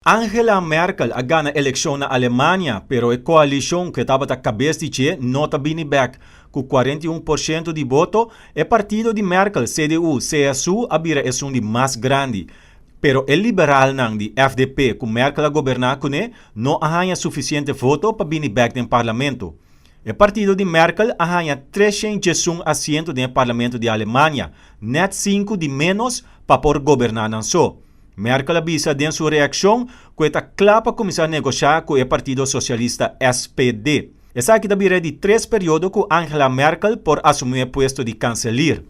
Angela Merkel a gana elekshon na Alemania, pero e koalishon ku e tabata kabes di dje no ta bini bèk. Ku 41% di boto, e partido di Merkel, CDU-CSU, a bira esun di mas grandi. Pero e liberalnan di FDP ku Merkel a goberná kuné no a haña sufisiente voto pa bini bèk den parlamento. E partido di Merkel a haña 311 asiento den e parlamento di Alemania, nèt sinku di ménos pa por goberná nan so. Merkel a bisa den su reakshon ku e ta kla pa kuminsá negoshá ku e partido sosialista SPD. Esaki ta bira e di tres periodo ku Angela Merkel por asumí e puesto di kanselir.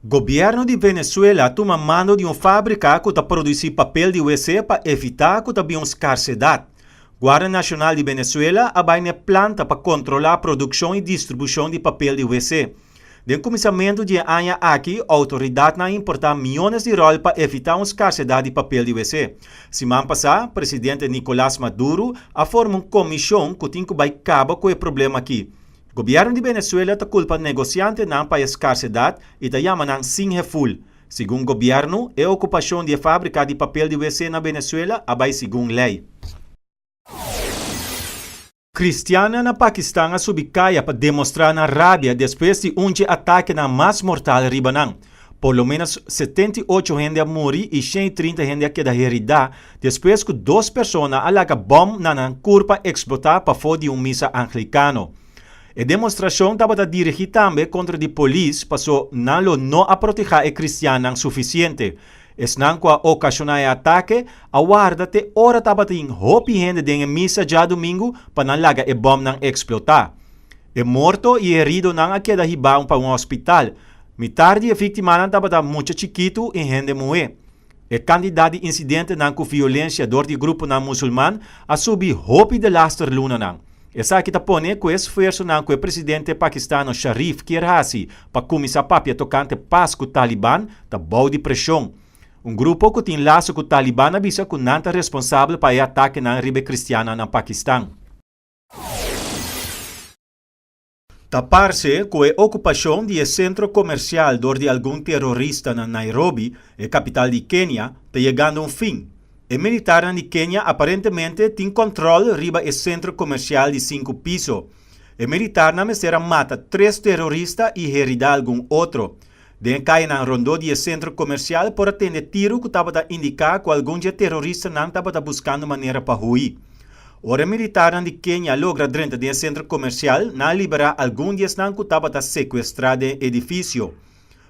Gobièrnu di Venezuela a tuma mando di un fábrika ku ta produsí papel di wc pa evitá ku ta bin un skarsedat. Guardia Nashonal di Venezuela a bai na e planta pa kontrolá produkshon i distribushon di papel di wc. Den kuminsamentu di e aña aki, outoridatnan a importá miónes di ròl pa evitá un skarsedat di papel di wc. Siman pasá, presidente Nicolás Maduro a forma un komishon ku tin ku bai kaba ku e problema aki. Gobièrnu di Venezuela ta kulpa negosiantenan pa e skarsedat i ta yama nan sin heful. Segun gobièrnu, e okupashon di e fábrika di papel di wc na Venezuela a bai segun lei. Kristiannan na Pakistan a subi kaya pa demostrá nan rabia despues di un dje atakenan mas mortal riba nan. Por lo ménos 78 hende a muri i 130 hende a keda heridá despues ku dos persona a laga bòm na nan kurpa eksplotá pafó di un misa anglikano. E demostrashon tabata dirigí tambe kontra di polis paso nan lo no a protehá e kristiannan sufisiente. Esnan ku a okashoná e atake a warda te ora tabatin hopi hende den e misa djadumingu pa nan laga e bòmnan eksplotá. E morto i e heridonan a keda hibá pa un hospital. Mitar di e víktimanan tabata mucha chikitu i hende muhé. E kantidat di insidentenan ku violensia dor di gruponan musulman a subi hopi de laster lunanan. Esaki ta pone ku e esfuersonan ku e presidente pakistano Sharif kier hasi pa kuminsá papia tokante pas ku Taliban ta bou di preshon. Un grupo ku tin laso ku Taliban a bisa ku nan ta responsabel pa e atakenan riba e kristiannan na Pakistan. Ta parse ku e okupashon di e sentro komersial dor di algun terorista na Nairobi, e kapital di Kenia, ta yegando un fin. E militarnan di Kenia aparentemente tin kòntròl riba e sentro komersial di sinku piso. E militarnan mester a mata tres terorista i heridá algun otro. Den e kayanan rondó di e sentro komersial por a tende tiru ku tabata indiká ku algun dje teroristanan tabata buskando manera pa hui. Ora e militarnan di Kenia a logra drenta den e sentro komersial, nan a liberá algun di esnan ku tabata sekuestrá den e edifisio.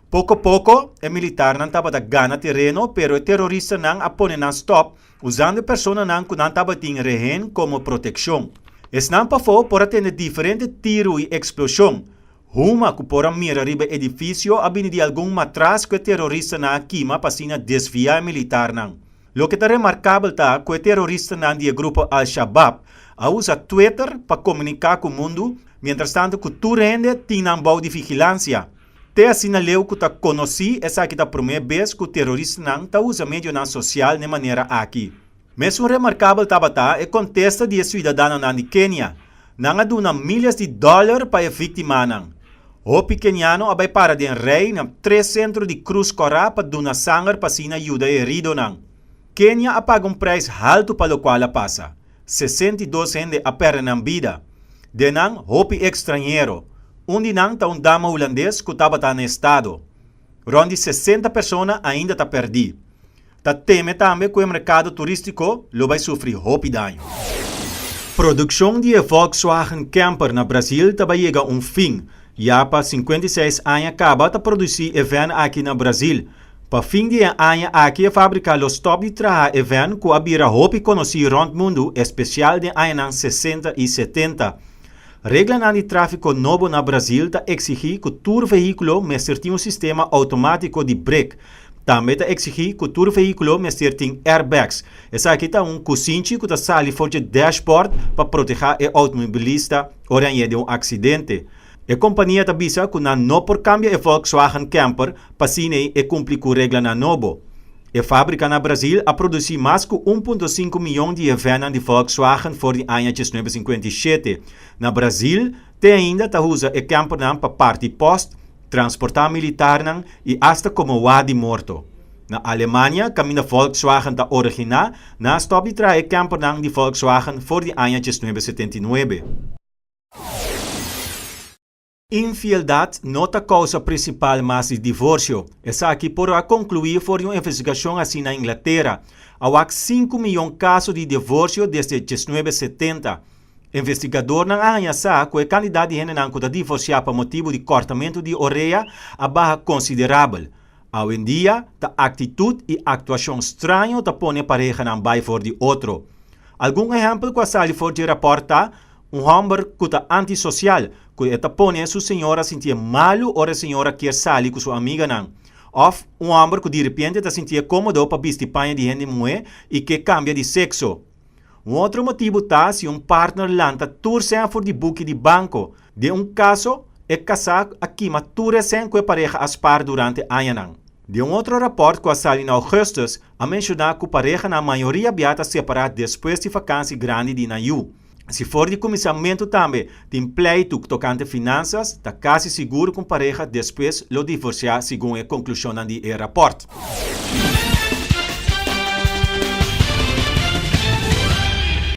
Poko poko, e militarnan tabata gana tereno, pero e teroristanan a pone nan stòp usando e personanan ku nan tabatin rehen komo protekshon. Esnan pafó por a tende diferente tiru i eksploshon. Huma ku por a mira riba e edifisio a bini di algun matras ku e teroristanan a kima pa asina desviá e militarnan. Loke ta remarkabel ta ku e teroristanan di e grupo Al-Shabaab a usa Twitter pa komuniká ku mundu, mientrastantu ku tur hende tin nan bou di vigilansia. Te asina leu ku ta konosí esaki ta promé bes ku teroristanan ta usa medionan sosial n'e manera aki. Mesun remarkabel tabata e kontesta di e suidadanonan di Kenia. Nan a duna miles di dòler pa e víktimanan. Hopi keniano a bai para den rei na tres sentro di Krus Kòrá pa duna sanger pa asina yuda e heridonan. Kenia a paga un preis haltu pa lokual a pasa. 62 hende a pèrdè nan bida. Den nan, hopi ekstrañero. Un di nan ta un dama hulandes ku tabata na estado. Rònt di 60 persona ainda ta pèrdí. Ta teme tambe ku e merkado turístiko lo bai sufri hopi daño. Produkshon di e Volkswagen Camper na Brasil ta bai yega un fin. Ya pa 56 aña kaba ta produsí e vèn aki na Brasil. Pa fin di e aña aki e fábrika lo stòp di traha e vèn ku a bira hopi konosí rònt mundu espesial den añanan 60 i 70. Reglanan di tráfiko nobo na Brasil ta eksigí ku tur vehíkulo mester tin un sistema outomátiko di brek. Tambe ta eksigí ku tur vehíkulo mester tin airbags. Esaki ta un kusinchi ku ta sali for dje dashboard pa protehá e outomobilista ora hañ'é den un aksidente. E kompania ta bisa ku nan no por kambia e Volkswagen Camper pa asina e kumpli ku reglanan nobo. E fábrika na Brasil a produsí mas ku 1.5 mion di e vènnan di Volkswagen for di aña 1957. Na Brasil te ainda ta usa e campernan pa parti pòst, transportá militarnan i asta komo wa di morto. Na Alemania, kaminda Volkswagen ta originá, nan a stòp di traha e kèmpernan di Volkswagen for di aña 1979. Infieldat no ta kousa prinsipal mas di divorsio. Esaki por a konkluí for di un investigashon hasí na Inglatera. A wak sinku miyon kaso di divorsio desde 1970. Investigadornan a haña sa ku e kantidat di hendenan ku ta divorsiá pa motibu di kòrtamentu di orea a baha konsiderabel. Awendia, ta aktitut i aktuashon straño ta pone parehanan bai for di otro. Algun ehèmpel ku a sali for dje rapòrt ta, un hòmber ku ta antisosial, ku e ta pone su señora sintié malu ora e señora kier sali ku su amiganan. Òf un hòmber ku diripiente ta sintié kómodo pa bisti paña di hende muhé i ke kambia di sekso. Un otro motibu ta si un partner lanta tur sèn for di buki di banko. Den un kaso, e kasá a kima tur e sèn ku e pareha a spar durante añanan. Den un otro rapòrt ku a sali na ougùstùs, a menshoná ku parehanan mayoria bia ta separá despues di fakansi grandi di nan yu. Si for di kuminsamentu tambe tin pleitu tokante finansas, ta kasi sigur ku un pareha despues lo divorsiá segun e konklushonnan di e rapòrt.